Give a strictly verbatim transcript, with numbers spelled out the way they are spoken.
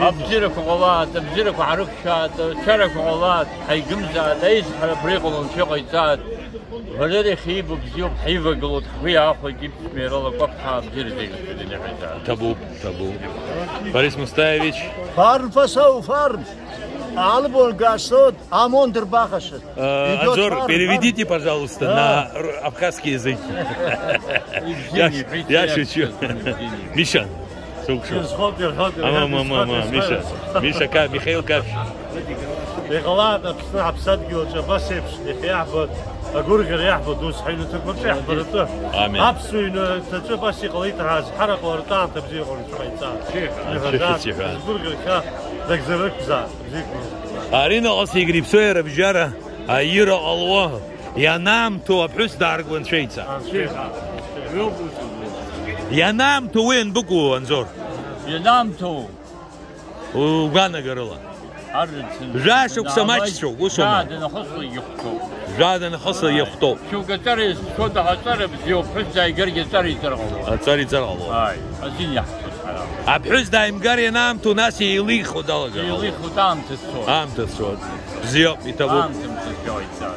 Абзиарақәа ҟалааит, абзиарақәа ҳарықәшәааит, ачарақәа ҟалааит, ҳаигымзааит, аизҳара абра иҟало анцәа иҟаиҵааит. Валери иахьа иибо бзиоуп, ҳаивагылоит, ҳгәы иаахәеит, иԥшәма иара лакәаԥҳа абзиара зегьы рыцәгьаны иҟаиҵааит. Ҭабуп, ҭабуп. Борис Мустаевич. Фарн фасоу, фарн! Албон гасот, амон дырбахашат. Э, Идёт Анзор, фарн, переведите, фарн. Пожалуйста, Да. на р-, абхазский язык. Я ш-, я шучу. Миша, слушаю. Изхоит, ирҳәоит, Мама, ирҳәоит, мама, изхоит, мама, изхоит. Миша. Миша, Ка-, Михаил Капш. Иҟалааит Аԥсны ҳаԥсадгьыл аҿы абас еиԥш, иахьа иаҳбо, агәырӷьара иаҳбо, дус ҳаҩнаҭақәа рҿы иаҳбаратәы. Амин. Аԥсуа ҩнаҭаҿы абас иҟалеит ҳәа азҳара ҟалартә аамҭа бзиа иҟалеит ҳәа иҵаан. Шәихьаа, Иҳәазар, шәихьаа. Згәырӷьо иахьа дагьзырықәзаап, бзиақәа. Арина Ҟасигри Ԥсои рыбжьара аира ҟалуа ианаамҭоу аԥҳәыс дааргон шәеица. Анцәа иҳәа. Ианаамҭоу уи анбыкәу, Анзор? Ианаамҭоу. Угәаанагарыла. Ар рыцын. Жәа шықәса Наамаз маҷцәоуп, усоума? Жәа данахысуа ихәҭоуп. Жәа данахысуа Ааи. ихәҭоуп. Шьоук аҵара изцо, даҟаҵара бзиоуп, ԥҳәыс дааигаргьы аҵара иҵар ҟалоит. Аҵара иҵар ҟалоит. Ааи, азин иаҳҭоит ҳара. Аԥҳәыс дааимгар ианаамҭоу, нас еилихуа далагар ҟалоит. Еилихуеит, аамҭа цоит. Аамҭа цоит. Бзиоуп, иҭабуп. Аамҭа мцахьоу иҵар.